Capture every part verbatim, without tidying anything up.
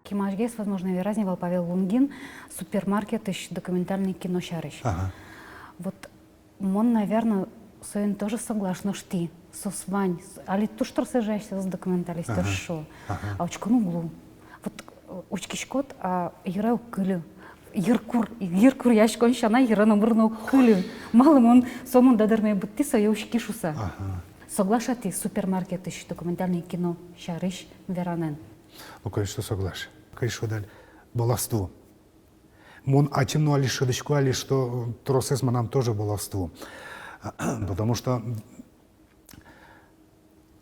Кемаласьгес, возможно, вераз ни вал Павел Лунгин супермаркетысь документальной кино сярысь. Ага. Вот мон, наверно, соин тоже соглаш, нош тӥ? Соос вань, с-, али туж трос ӧжыт асьсэос документалистъёс, ага, шуо. Ага. А учкыны уг лу. Вот, э, учкиськод, а йыре уг кыльы. Йыркур, йыркуръяськон сяна йыре номыр но уг кыльы. Малы мон, со мон дадырме быдтӥ, сое учки шуса. Ага. Соглаш-а тӥ супермаркетысь документальной кино сярысь веранэн? Ну, конечно, соглаш. Конечно, даль баловство. Мон ачим но али шӧдӥсько али, что, э, тросэз мынам тоже баловство. Потому что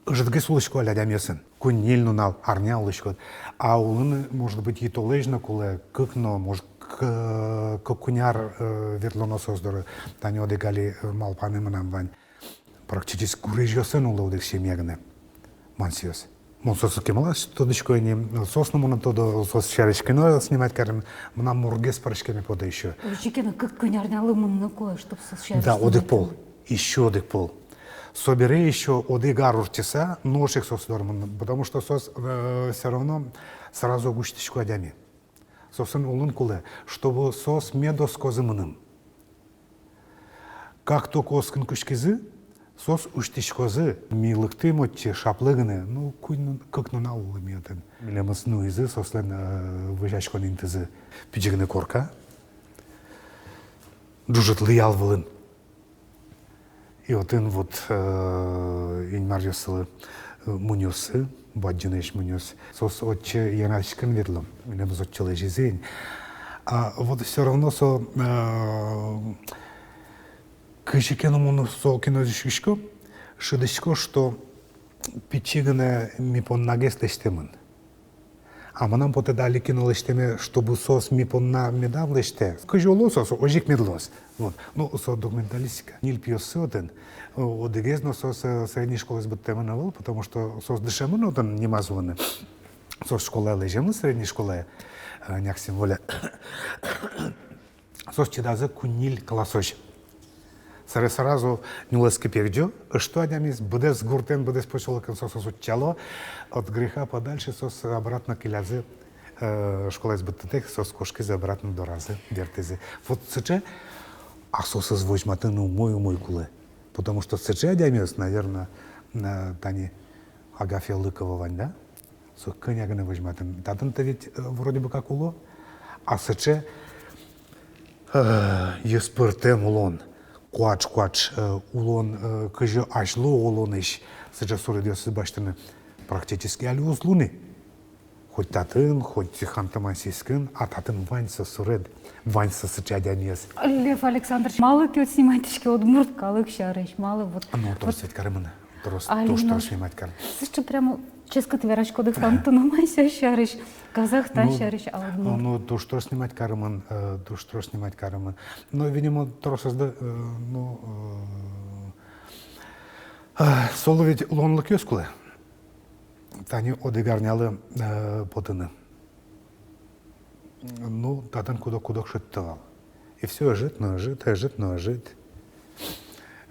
ӧжытгес улӥсько али адямиосын. Куинь-ньыль нунал, арня улӥськод. А улыны, может быть, и толэзь но кулэ, кык но, может, к-, кык-куинь ар, э, ветлоно соос доры. Тани одӥг али, э, малпанэ мынам вань. Практически гурезьёсын улэ одӥг семья гинэ. Мансиос. Мон соосыз кемалась тодӥсько ини, соос но монэ тодо, соос сярысь кино снимать карем, мынам мургес пыриськеме потэ ещё. Озьы ке но, кык-куинь арнялы мыныны кулэ, чтоб соос сярысь. Да, одӥг пол, ещё одӥг пол. Собере ещё одӥг ар ортчыса, нош ик соос доры мыныны, потому что соос, э, всё равно сразу уг усьтӥсько адями. Соосын улон кулэ, чтобы соос мед оскозы мыным. Как только оскыны кутскизы, соос усьтӥськозы, ми лыктӥм отчы шаплы гинэ, ну, куинь нун-, кык нунал улӥм отын. Милемыз нуизы, соослэн, э, вӧсяськон интызы пичи гинэ корка. Ӝужыт лыял вылын. И отын вот, э, инмаръёслы, э, мунёоссы, бадӟымесь мунёос. Соос отчы йӧнаськыны ветло. Милемыз отчы лэзизы ини. А вот всё равно со, э, кызьы ке но мон со киноез учкисько, шӧдӥсько, что пичи гинэ ми поннагес лэсьтэмын. А мынам потэ, али кино лэсьтэме, чтобы соос ми понна медаз лэсьтэ. Кызьы уло соос, озьы ик мед луоз. Вот. Ну, со документалистика. Ньыль пиоссы отын, о, одӥгез но соос, э, средней школаез быдтэмын ӧвӧл, потому что соос дышемын отын нимаз улыны. Соос школае лэземын, средней школае, э, Няксем Воля. Соос чидазы куинь-ньыль классозь. Собере сразу нюлэскы пегӟо, ышто адямиез, быдэс гуртэн, быдэс посёлокен соосыз утчало, от греха подальше соос обратно келязы, э, школаез быдтытэк соос кошкизы обратно доразы, бертӥзы. Вот сыӵе, а соосыз возьматыны умой-умой кулэ. Потому что сыӵе адямиос, наверно, э, тани Агафья Лыкова вань, да? Со кӧня гинэ возьматэмын. Татын-то ведь, э, вроде бы как уло, а сыӵе, э, йӧспӧртэм улон, куаӵ-куаӵ, э, улон, э, кызьы азьло улонысь сыӵе суредъёсыз басьтыны практически али уз луы ни. Хоть татын, хоть Ханты-Мансийскын, а татын вань со суред, вань со сыӵе адямиос. Лев Александрович, малы тӥ уд сниматӥське удмурт калык сярысь, малы вот? Ну, вот трос ведь каремын. Трос, али туж но трос снимать каро. Сыӵе прямо ческыт вераськоды, Ханты но Мансия сярысь, Казахстан сярысь, а удмурт. Ну, ну, туж трос снимать каремын, э, туж трос снимать каремын. Но, видимо, тросэз да, э, ну, э, э, солы ведь луонлыкъёс кулэ. Тани одӥг арнялы, э, потыны. Ну, татын куд-ог, куд-ог шедьто вал. И всё ӧжыт но ӧжыт, ӧжыт но ӧжыт.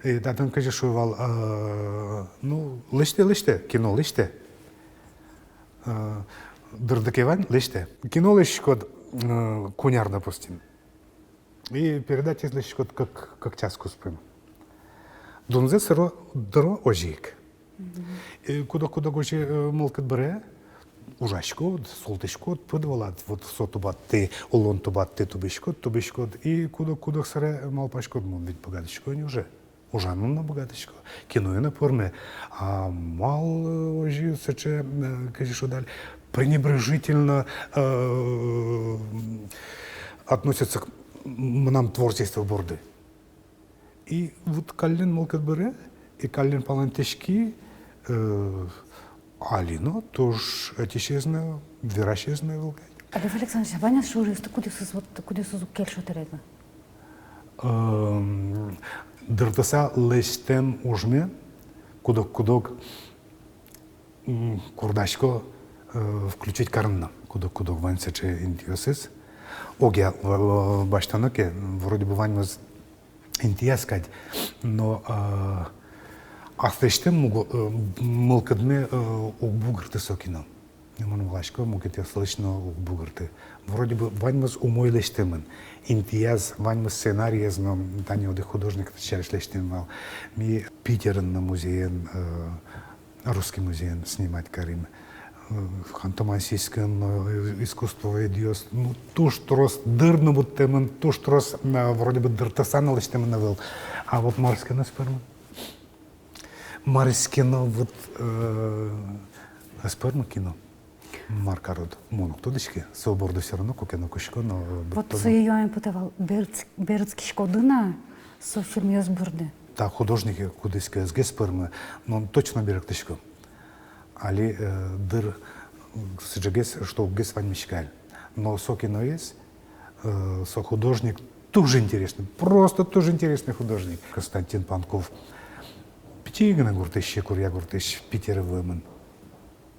И татын кызьы шуо вал, э, ну, лэсьтэ, лэсьтэ, кино лэсьтэ. Э, дырды ке вань, лэсьтэ. Кино лэсьтӥськод, э, куинь ар, допустим. И передачаез лэсьтӥськод кык, кык час куспын. Дунзэ сыро дыро озьы ик. Мгм. И куд-ог, куд-ог озьы, э, мылкыд быре, ужаськод, султӥськод, пыд вылад, вот со тубатты, улон тубатты, тубиськод, тубиськод. И куд-ог, куд-ог собере малпаськод, мон ведь быгатӥсько ини уже. Ужаны но быгатӥсько, киное но пӧрме. А малы озьы сыӵе, э, кызьы шуод али, пренебрежительно, э, относятся к мынам творчество борды. И вот каллен мылкыд быре, и каллен палэнтӥськи, э, али но туж ӧтисез но, верасез но ӧвӧл кадь. Олег Александрович, а вань-а шур, что кудӥзсэ вот, кудӥзсэ уг кельшо тӥледлы? Эм, дыртыса лэсьтэм ужме куд-ог, куд-ог, м, курдасько, э, включить карыны. Куд-ог, куд-ог вань сыӵе интыосыз. Огъя, э, басьтоно ке, вроде бы ваньмыз интыяз кадь, но, э, аслэсьтым муго-, э, мылкыдме, э, уг бугырты со кино. Мон валасько, мукетъёслэсь но уг бугырты. Вроде бы ваньмыз умой лэсьтэмын. Интыяз, ваньмыз сценариез но, тани одӥг художник сярысь лэсьтэм вал. Ми Питерын но музеен, э, Русский музеен снимать карим. Э, Ханты-Мансийскын, э, искусствоведъёс, ну, туж трос дыр но быдтэмын, туж трос, э, вроде бы дыртыса но лэсьтэмын ӧвӧл. А вот мар ке но ӧз пӧрмы. Мар ке но вот, э, ӧз пӧрмы кино. Мар карод? Мон уг тодӥськы. Со борды всё равно куке но кутско но, э, вот быдтоно. Сое юаме потэ вал, берытс-, берытскиськоды на со фильмъёс борды? Та художнике кудӥз ке ӧз гес пӧрмы, но точно берыктӥсько. Али, э, дыр, м, сыӵегес, что уг гес ваньмиськы али. Но со киноез, э, со художник туж интересный, просто туж интересный художник. Константин Панков. Пичи гинэ гуртысь, Курья гуртысь Питере вуэмын.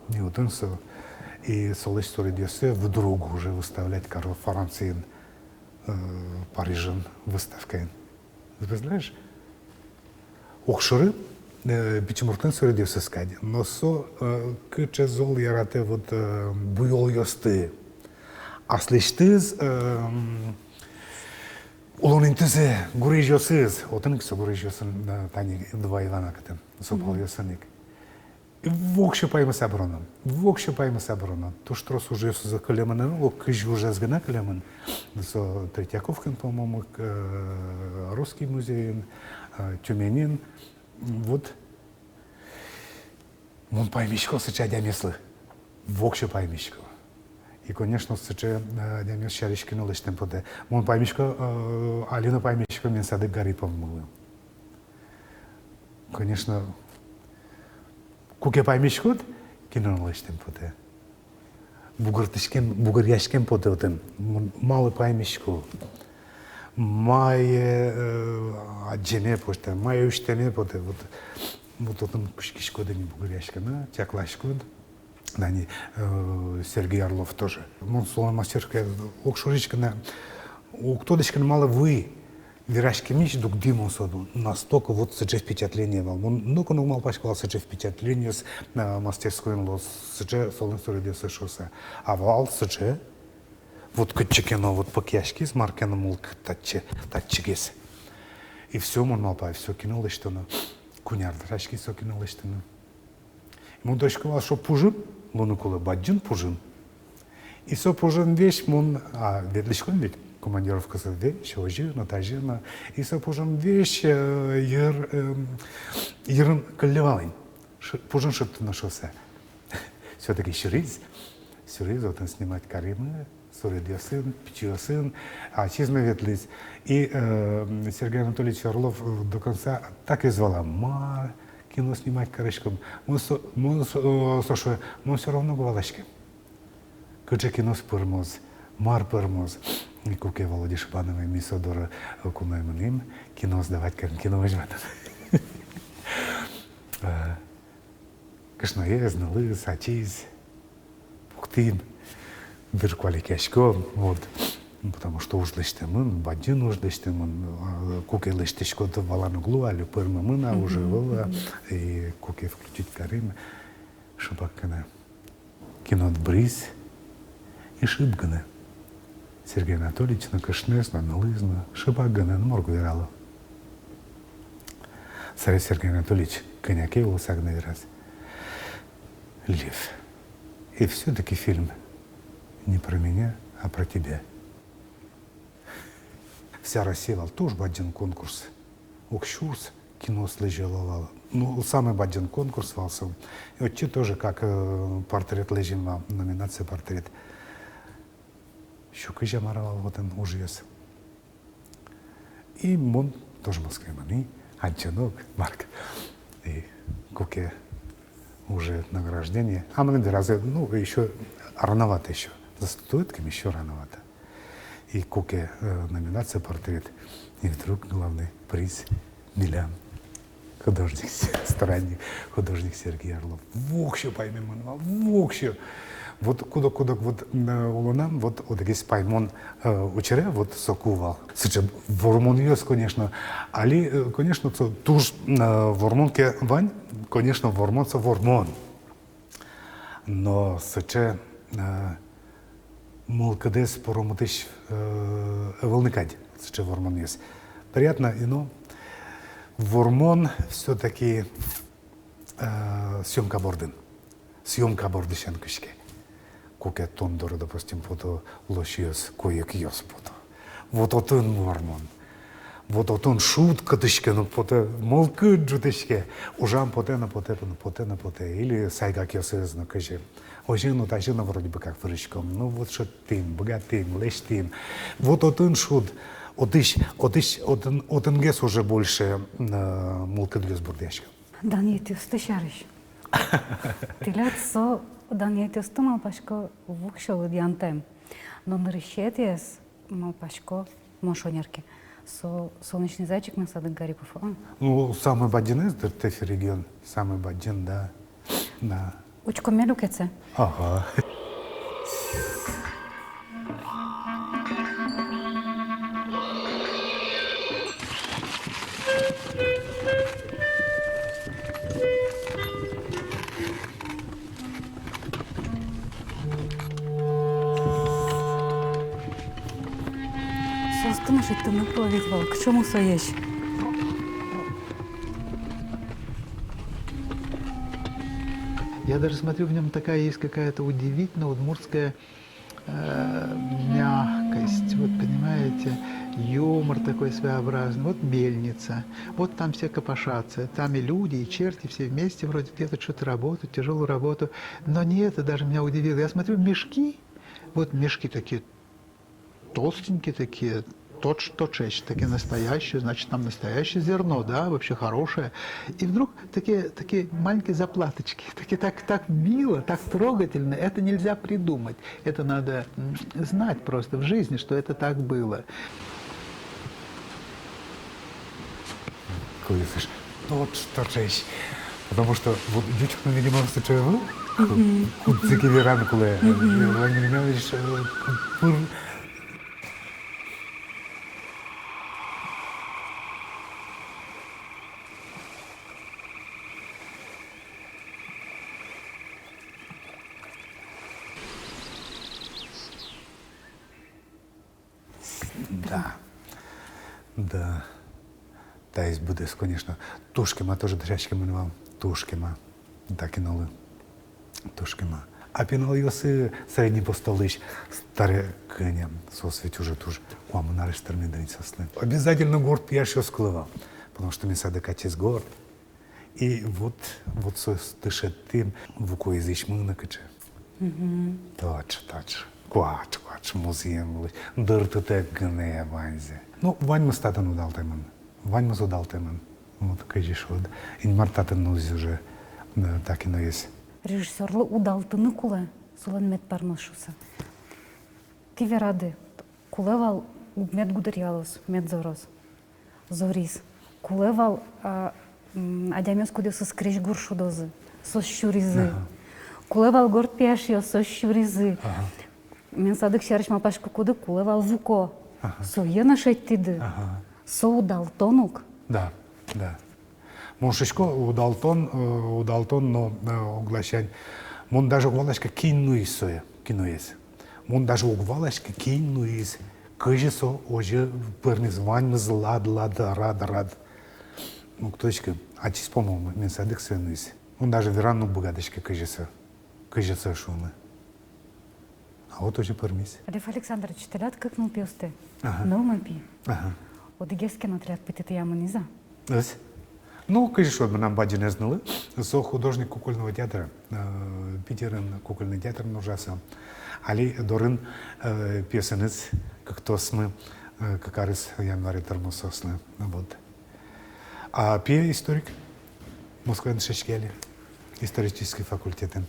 И отын со, и солэсь суредъёссэ вдруг уже выставлять каро Франциын, э, Парижын выставкаын. Ты знаешь, огшоры, э, пичи муртлэн суредъёсыз кадь, но со, э, кыӵе зол яратэ вот, э, буёлъёсты. Аслэсьтыз, э, м, улон интызэ, гурезьёсыз, отын ик со гурезьёсын, э, тани два Ивана кытын, со палъёсын ик. Воксё паймыса быроно, воксё паймыса быроно. Туж трос ужъёсыз кылемын ӧвӧл, кызь ужез гинэ кылемын. Со Третьяковкаын, по-моему, к-, э, Русский музейын, э, Тюменьын. Вот. Мон паймисько сыӵе адямиослы. Воксё паймисько. И, конечно, сыӵе, э, адямиос сярысь кино лэсьтэм потэ. Мон паймисько, э, али но паймисько Менсадык Гариповмылы. Конечно, куке паймиськод, кино лэсьтэм потэ. Бугыртӥськем, бугыръяськем потэ отын. М-, малы паймисько. Мае, э, адӟеме потэ, мае усьтэме потэ. Вот, вот отын кутскиськод ини бугыръяськыны, чакласькод. Тани, э, Сергей Орлов тоже. Мон солэн мастерскояз уг шоры ик на, уг тодӥськы на, малы вуи. Вераськемысь дугдӥ мон соду. Настолько вот сыӵе впечатление вал. Мон ноку но уг малпаськы вал сыӵе впечатлениос, э, мастерскойын луоз, сыӵе солэн суредъёсыз шуыса. А вал сыӵе, вот кытчы ке но вот пыкъяськиз мар ке но мылкыд татчы, татчыгес. И всё, мон малпай, всё, кино лэсьтоно. Куинь ар тыраськиз со кино лэсьтыны. Мон тодӥсько вал, что пужым луыны кулэ, бадӟым пужым. И со пужым весь мон, а, ветлӥськом ведь командировкаосы весь, озьы но, тазьы но. И со пужым весь, э, йыр, эм, йырын кылле вал ини. Шы-, пужым шедьтоно шуыса. Всё-таки сюриз, сюриз, отын снимать каримы. Суредъёсын, пичиосын, ачиз но ветлӥз. И, э, Сергей Анатольевич Орлов, э, до конца так и ӧз вала, мар кино снимать кариськом. Мон со-, мон со-, э, со шуэ, мон всё равно уг валаськы, кыӵе киноос пӧрмоз, мар пӧрмоз. И куке Володя Шибановен ми со доры, э, куное мынӥм, кино сдавать карим, кино возьматом. Э, кышноез, нылыз, ачиз. Пуктӥм, дыр куалекъяськом, вот. Потому что уж лэсьтэмын, бадӟым уж лэсьтэмын, а, куке лэсьтӥськод, валаны уг луы, али пӧрмемын-а, уже ӧвӧл-а, и куке включить карим, шыпак гинэ. Кинод быриз, и шып гинэ. Сергей Анатольевич но, кышноез но, нылыз но, шыпак гинэ, но мар уг верало. Собере Сергей Анатольевич кӧня ке улыса гинэ вераз: Лев, и всё-таки фильм не про меня, а про тебя. Вся Россия вал туж бадӟым конкурс. Уксё сюрс киноос лэзёло вал. Ну, самый бадӟым конкурс вал со. И отчы тоже как, э, портрет лэзем вал, номинация портрет. Сю кызь-а, мар-а вал отын ужъёс. И мон тоже Москвае мынӥ, адӟонок, мар ке. И куке уже награждение. А мыным веразы, ну, ещё рановато ещё. За статуэтками ещё рановато. И куке, э, номинация портрет. И вдруг главный приз милям. Художник, странник, художник Сергей Орлов. Воксё паймемын вал, воксё. Вот куд-ог, куд-ог вот, э, улонам вот одӥгез паймон, э, учыре вот соку вал. Сыӵе вормонъёс, конечно. Али, э, конечно, со туж, э, вормон ке вань, конечно, вормон со вормон. Но сыӵе, э, мылкыдэз пуромытӥсь, э, ӧвӧл ни кадь сыӵе вормонъёс. Приятно, и, но вормон всё-таки, э, съёмка бордын. Съёмка бордысен кутске. Куке тон доры, допустим, пото лосьёс, куекъёс пото. Вот отын вормон. Вот отын шуд кутске, но потэ, мылкыд ӝутӥське. Ужам потэ но потэ, но потэ но потэ. Или сайгакъёсыз но кызьы. Озьы но, тазьы но вроде бы как выриськом. Ну вот шедьтӥм, быгатӥм, лэсьтӥм. Вот отын шуд. Отысь, отысь, отын, отынгес уже больше, э, мылкыдъёс бурдъясько. Данъетъёсты сярысь. Тӥляд со данъетъёсты, малпасько, вук сьӧлыд янтэм. Но нырысетӥез, малпасько, мон шонер ке, со «Солнечный зайчик», Менсадык Гарипов, а? Ну, самый бадӟымез дыр, тӥ регион, самый бадӟым, да. Да. Учкоме люкетсэ. Ага. Соосты но шедьтыны кулэ ведь вал, кыӵе мусоесь. Я даже смотрю, в нём такая есть какая-то удивительно удмуртская, э, мягкость, вот понимаете, юмор такой своеобразный. Вот мельница, вот там все копошатся, там и люди, и черти, все вместе вроде где-то что-то работают, тяжёлую работу. Но не это даже меня удивило. Я смотрю, мешки, вот мешки такие толстенькие такие, точь-в-точь, такие настоящие, значит, там настоящее зерно, да, вообще хорошее. И вдруг такие, такие маленькие заплаточки, такие так, так мило, так трогательно. Это нельзя придумать. Это надо, м, знать просто в жизни, что это так было. Кылдытӥсь. Точь-в-точь. Потому что вот ӟуч но, видимо, сыӵе ӧвӧл. Мгм. Кудзэ ке вераны кулэ. Мгм. Владимир Емельянович, э, пыр. Да. Да. Таиз быдэс, конечно. Туж кема тоже дасяськемын вал. Туж кема. Та кинолы. Туж кема. А пиналъёсы средней постолысь старе кӧня. Соос ведь уже туж, куамын арес тырмиз дыр ни соослы. Обязательно горд пияшъёс кулэ вал. Потому что Менсадык ачиз горд. И вот, вот соосты шедьтӥм, вукоез ишмы но кыӵе. Мгм. Таӵе, таӵе. Куаӵ, куаӵ, музъем вылысь. Дыртытэк гинэ ваньзэ. Ну, ваньмыз татын удалтэмын. Ваньмыз удалтэмын. Вот, кызьы шуод. Инмар татын нуллӥз уже, э, та киноез. Режиссёрлы удалтыны кулэ, солэн мед пӧрмоз шуыса. Тӥ верады, кулэ вал мед гудыръялоз, мед зороз. Зориз. Кулэ вал, а, м, адямиос, кудъёсыз крезьгур шудозы, соос сюризы. Ага. Кулэ вал горд пияшъёс, соос сюризы. Ага. Менсадык сярысь малпаськыкуды, кулэ вал вуко. Ага. Сое но шедьтӥды. Ага. Со удалтон ук. Да, да. Мон шуисько, удалтон, э, удалтон, но, э, огласянь. Мон даже уг валаськы, кин нуиз сое, киноез. Мон даже уг валаськы, кин нуиз, кызьы со озьы пӧрмиз, ваньмыз лад, лад, рад, рад. Ну, уг тодӥськы, ачиз, по-моему, Менсадык сое нуиз. Мон даже вераны уг быгатӥськы, кызьы со, кызьы со шуыны. А вот озьы пӧрмиз. Лев Александрович, тӥляд кык нылпиосты. Ага. Нылмы пи. Ага. Одӥгез ке но тӥляд пытьытӥямын-а? Ӧз. Ну, кызьы шуод, мынам бадӟымез нылы, со художник кукольного театра, э, Питерын кукольный театрын ужаса. Али дорын, э, пьесаеныз кыктосмы, э, кык арес январе тырмоз соослы. Вот. А пие историк, Москваын дышетске али, исторический факультетын.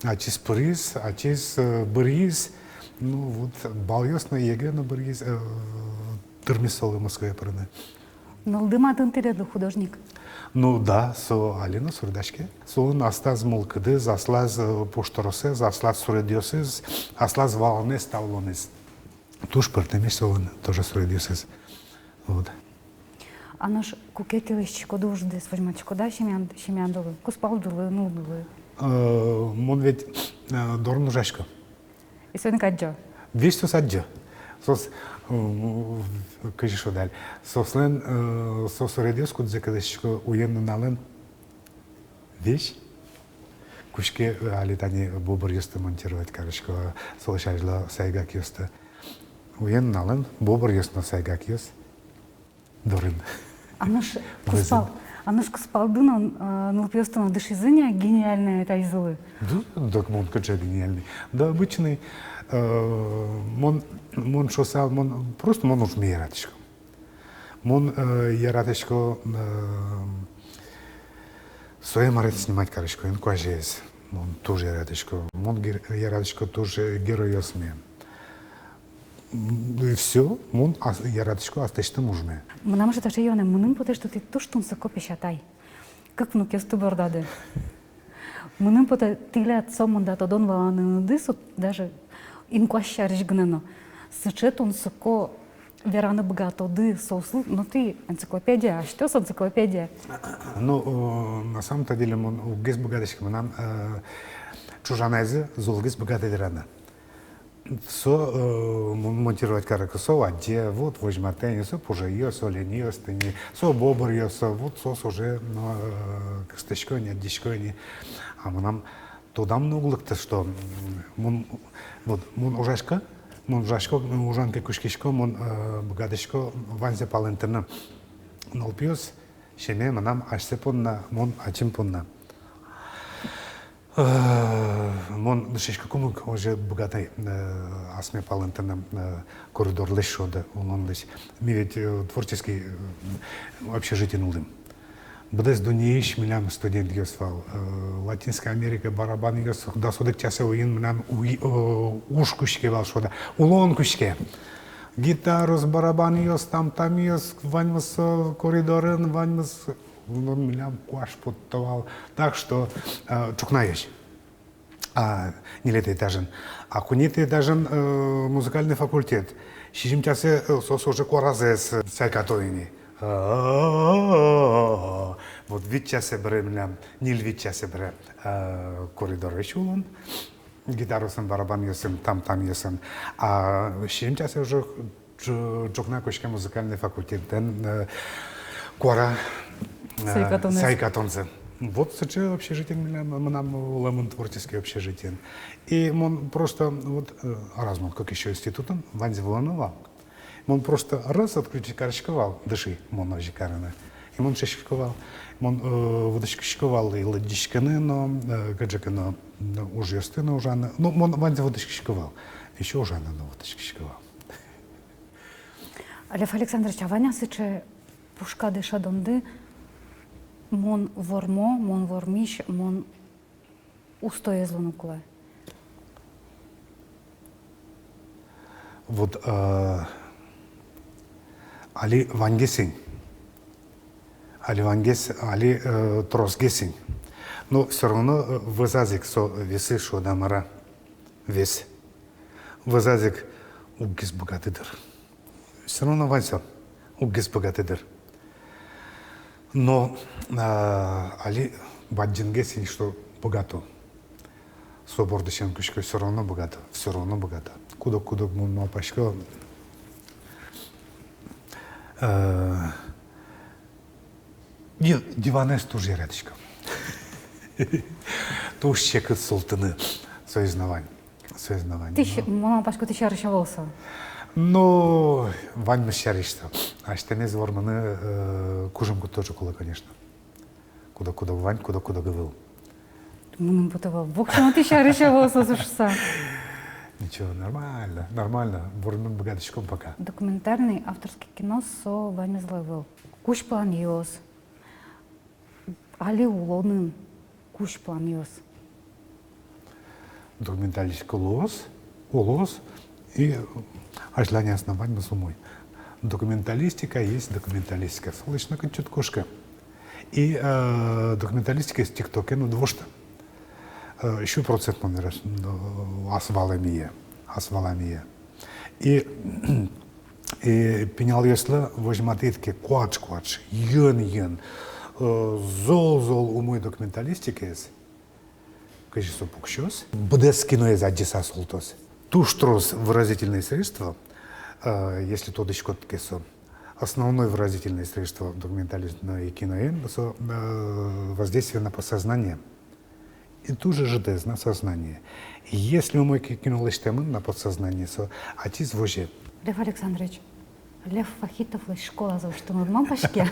Ачиз пыриз, ачиз, э, быръиз, ну вот, балъёс но, ЕГЭ но быръиз, э, тырмиз солы Москвае пырыны. Нылды матын тӥледлы художник? Ну да, со али но суредаське. Солэн аслаз мылкыдыз, аслаз, э, пуштросэз, аслаз суредъёсыз, аслаз валанэз та улонэз. Туж пӧртэмесь солэн тоже суредъёсыз. Вот. А нош куке ке лэсьтӥськоды уждэс, возьматӥськоды-а семьян-, семьядылы, кузпалдылы, нылдылы? Э, мон ведь, э, дорын ужасько. И соин ик адӟо? Весь соос адӟо. Соос, м, кызьы шуод али. Соослэн, э, со суредъёс, кудзэ ке лэсьтӥсько уен-нуналэн, весь. Кутске, э, али тани бобръёсты монтировать карисько, солэсь азьло сайгакъёсты. Уен-нуналэн бобръёс но сайгакъёс дорын. А нош кузпал-, а нош кузпалды но, э, нылпиосты но дышизы ни-а гениальной атайзылы? Ду-, дак мон кыӵе гениальной. Да обычный, э, мон, мон шуысал, мон просто, мон ужме яратӥсько. Мон, э, яратӥсько, э, сое, мар-а, снимать карисько, инкуазез. Мон туж яратӥсько. Мон гер-, яратӥсько туж, э, геройёсме. М, и всё, мон ас-, яратӥсько аслэсьтым ужме. Мынам ӵошатыса юанэ, мыным потэ, что тӥ туж тунсыко песятай. Кык внукъёсты бордады. Мыным потэ, тӥляд сомында тодон-валаныды, со даже инкуазь сярысь гинэ но. Сыӵе тунсыко вераны быгатоды соослы, но тӥ энциклопедия, асьтэос энциклопедия. Ну, э, на самом-то деле, мон уггес быгатӥсько, мынам, э, ӵужанайзы золгес быгатэ вераны. Со, э, мон-, монтировать карыку, со адӟе, вот возьматэ ини, со пужыё, со лениё, тӥни, со бобръё, со, вот соос уже, ну, э, кыстӥсько ини, адӟисько ини. А мынам тодам но уг лыкты, что, м, мон, вот, мон ужасько, мон ужасько, ужан ке кутскисько, мон, э, быгатӥсько ваньзэ палэнтыны. Нылпиос, семья мынам асьсэ понна, мон ачим понна. Э, мон дышетскыкум ик озьы быгатӥ, э, асме палэнтыны, э, коридорлэсь, шуод-а, улонлэсь. Ми ведь, э, творческий, э, общежитиын улӥм. Быдэс дуннеысь милям студентъёс вал, э, Латинская Америка, барабанъёс, дас одӥг часэ уйин милям уй-, э, уж кутске вал, шуод-а, улон кутске. Гитараос, барабанъёс, там-тамъёс, ваньмыз, э, коридорын, ваньмыз. Ну, милям куаш потто вал. Так что, э, ӵукнаысь. А, ньылетӥ этажын. А куинетӥ этажын, э, музыкальный факультет. Сизьым часэ, э, соос уже куаразэс, э, сайкато ини. Вот вить часэ бере милям, ньыль-вить часэ бере, э, коридорысь улон. Гитараосын, барабанъёсын, там-тамъёсын. А сизьым часэ уже ӵу-, ӵукна кутске музыкальный факультетын, э, куара, э, сайкатонзэ. Сайкатонзэ. Вот сыӵе общежитиын мынам, мынам улэмын, творческий общежитиын. И мон просто вот, э, раз мон кык ещё институтын, ваньзэ вылын вал. Мон просто раз отключить карисько вал, дыши, мон озьы карыны. И мон дышетскисько вал, мон, э, вуттӥськисько вал и лыдӟиськыны но, э, кыӵе ке но, э, ужъёсты но ужаны. Ну, мон ваньзэ вуттӥськисько вал, ещё ужаны но вуттӥськисько вал. Лев Александрович, а вань-а сыӵе пушкады шӧдонды: мон вормо, мон вормись, мон устоез луыны кулэ? Вот, э, али ваньгес ини. Али ваньгес, али, э, тросгес ини. Но всё равно, э, вӧзаз ик со весы, шуод-а, мар-а. Вес. Вӧзаз ик уггес быгаты дыр. Всё равно вань со уггес быгаты дыр. Но, а, али бадӟымгес ини, что быгато. Со бордысен кутско, всё равно быгато, всё равно быгато. Куд-ог, куд-ог мон малпасько, э, Ди-, диванэз туж яратӥсько. Туж секыт султыны. Соиз но вань. Соиз но вань. Тӥ с-, мон малпасько, тӥ сярысь ӧвӧл со. Ну, ваньмыз сярысь со. Асьтэмез вормыны, э, кужым кутозы кулэ, конечно. Куд-ог, куд-ог вань, куд-ог, куд-ог ӧвӧл. Мыным потэ вал, воксё но тӥ сярысь ӧвӧл со шуыса. Ничего, нормально, нормально. Вормыны быгатӥськом пока. Документальный авторский кино со ваньмызлы ӧвӧл. Кузь планъёс. Али улонын кузь планъёс. Документальный кино луоз, луоз, и азьланяз но ваньмыз умой. Документалистика есть документалистика. Солэсь нокытчы уд кошкы. И, э, документалистикаез тиктокен уд вошты. Э, сю процент мон верас, э, ас валамие, ас валамие. И, и пиналъёслы возьматӥд ке куач-куач, йӧн-йӧн, э, зол-зол умой документалистикаез, кызьы со пуксёз, быдэс киноез адӟыса султоз. Туж трос выразительное средство, э, если тодӥськод ке со. Основное выразительное средство документальной киноын со, э, воздействие на подсознание. И туж ӧжытэз на сознание. И если умой ки-, кино лэсьтэмын на подсознание, со ачиз возе. Лев Александрович, Лев Вахитовлэсь школазэ воштыны уд малпаське?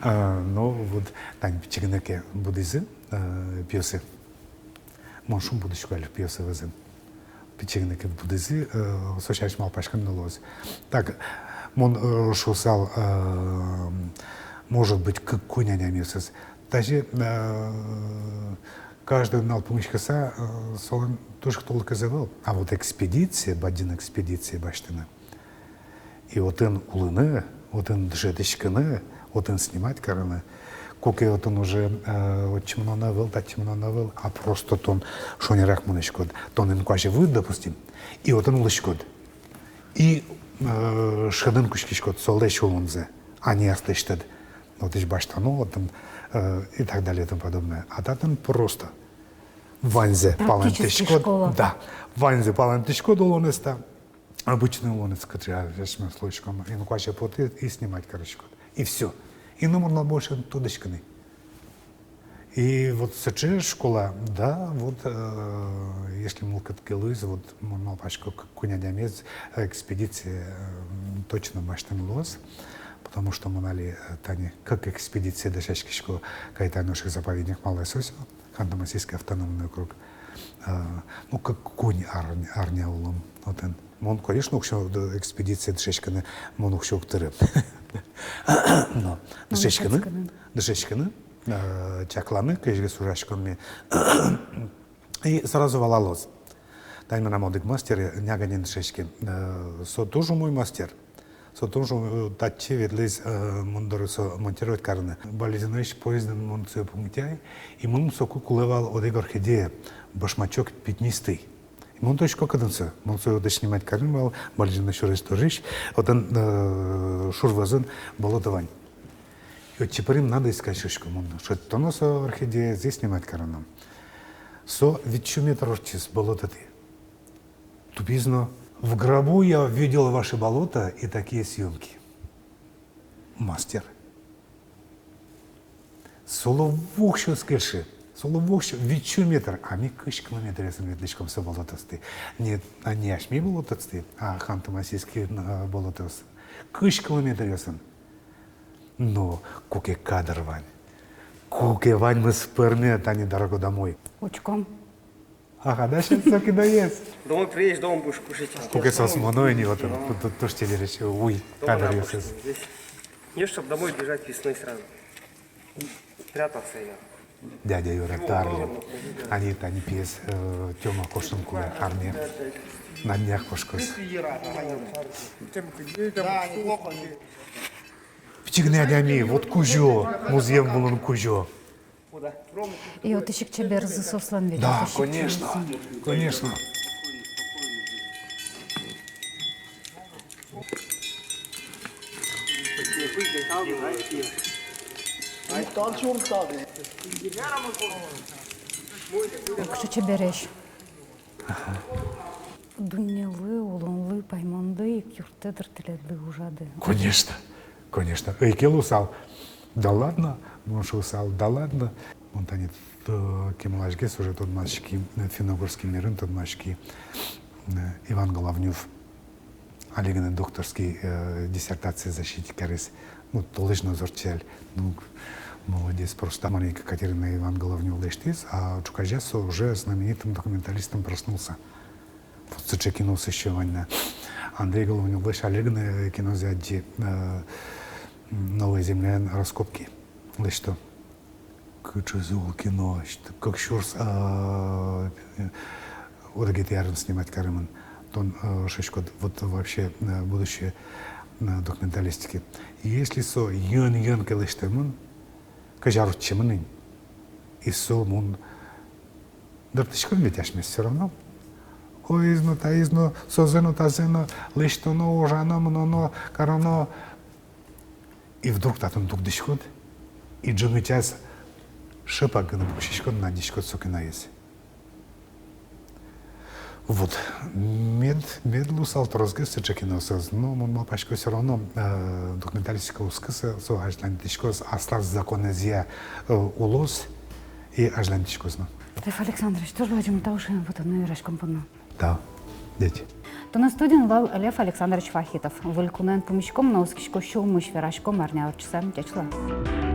А, ну, вот, тани пичи гинэ ке будӥзы, э, пиосы. Мон шумпотӥсько али пиосы вӧзын. Пичи гинэ ке будӥзы, э, со сярысь малпаськыны луоз. Так, мон, э, шуысал, э, может быть, кык-куинь адямиосыз. Даже, э, каждый нал пумиськыса, э, солэн туж ик толкыз ӧвӧл. А вот экспедиция, бадӟым экспедиция басьтыны. И отын улыны, отын дышетскыны, отын снимать карыны. Куке отын уже, э, отчы мынон ӧвӧл, татчы мынон ӧвӧл, а просто тон шонерак мынӥськод. Тон инкуазе вуид, допустим, и отын улӥськод. И, э, шӧдыны кутскиськод солэсь улонзэ, а не аслэсьтыд. Отысь басьтоно отын, э, и так далее и тому подобное. А татын просто ваньзэ палэнтӥськод. Практический школа. Да. Ваньзэ палэнтӥськод улонэз та. Обычный улонэз, кыӵе асьмеос луиськом, инкуазе потӥд и снимать кариськод. И всё. И номыр но больше тодӥськыны. И вот сыӵе школа, да, вот, э, если мылкыд ке луиз, вот мон малпасько, к-, куинь адямиез, э, экспедиция, э, точно басьтыны луоз, потому что мон али, э, тани кык экспедиция дасяськисько, кай тани нош ик заповедник Малая Сосьва, Ханты-Мансийский автономный округ. А, ну, кык-куинь ар-, арня улом отын. Мон, конечно, уксё, д-, экспедиция дышетскыны, мон уксё уг тыры. Но дышетскыны, дышетскыны, э, чакланы, кызьы ке ужаськом ми. И сразу валалоз. Тани мынам одӥг мастер, э, Няганин дышетске. Э, со туж умой мастер. Со туж, э, татчы ветлӥз, э, мон доры со монтировать карыны. Балезиноысь поездын мон сое пумитӥ ай, и мыным соку кулэ вал одӥг орхидея, башмачок пятнистый. И мон тодӥсько, кытын со. Мон сое отысь снимать карим вал, Балезино сюрес дорысь, отын, э, шур вӧзын болото вань. И отчы пырим, надо искать, шуисько мон. Шедьтоно со орхидеяез и снимать кароно. Со витьсю метр ортчиз болототӥ. Тупиз но: «В гробу я видел ваше болото и такие съёмки». Мастер. Солы воксё ӧз кельшы. Солы воксё, витьсю метр, а ми кызь километръёсын ветлӥськом со болотостӥ. Не, а не асьме болотостӥ, а Ханты-Мансийский, э, болотоос. Кызь километръёсын. Но куке кадр вань. Куке ваньмыз пӧрме, тани «Дорога домой». Учком. Ага, да, сейчас соки доест. Домой приедешь, дома будешь кушать. Куке соос мыно ини, вот, ту-, ту-, туж чебересь, уй, кадръёсыз. Не, чтоб домой бежать весной сразу. Прятаться я. Дядя Юра, Тарлин. Они, они пиез, э, Тёма, кошкыны кулэ армие. На днях кошкоз. Пичи гинэ адями, вот кузё, музъем вылын кузё. И отысь ик чеберзы соослэн ведь. Да, конечно, конечно. Кыӵе чебересь. Ага. Дуннелы, улонлы, паймонлы ик юрттэ дыр тӥледлы ужады. Конечно, конечно. Ӧй ке луысал, да ладно, мон шуысал, да ладно. Мон тани, э, кемалась гес уже тодматски, э, финно-угорский мирын тодматски, э, Иван Головнёв. Али гинэ докторский, э, диссертация защитить кариз. Ну, толэзь но ӧз ортчы али. Ну, молодец, просто маленькая Катерина Иван Головнёв лэсьтӥз, а ӵуказе со уже знаменитым документалистом проснулся. Вот сыӵе киноос ещё вань на. Андрей Головнёвлэсь али гинэ кинозэ адӟи, э, «Новая земляын» раскопки лэсьто. Кыӵе зол кино, значит, кык сюрс, а, э, одӥгетӥ арын снимать каремын. Тон, э, шуиськод, вот вообще, э, будущее, э, документалистики. Если со йӧн-йӧн ке лэсьтэмын, кызьы ар утчемын ини, и со мон дыртӥсько ведь асьмес всё равно. Оез но, таиз но, созэ но, тазэ но, лэсьтоно, ужано, мыноно, кароно. И вдруг татын дугдӥськод, и ӝыны час шыпак гинэ пуксиськод но адӟиськод сокенаез. Вот. Мед, мед луысал тросгес сыӵе киноосыз. Но мон малпасько, всё равно, э, документалистика луыса, со азьланьтӥськоз аслаз законэзъя, э, улоз и азьланьтӥськоз но. Лев Александрович, туж бадӟым тау шуэм потон но вераськон понна. Тау. Ӟеч. Туннэ студиын вал Лев Александрович Вахитов. Выль куноен пумиськом но оскисько сюлмысь вераськом арня ортчыса. Ӟеч луэ.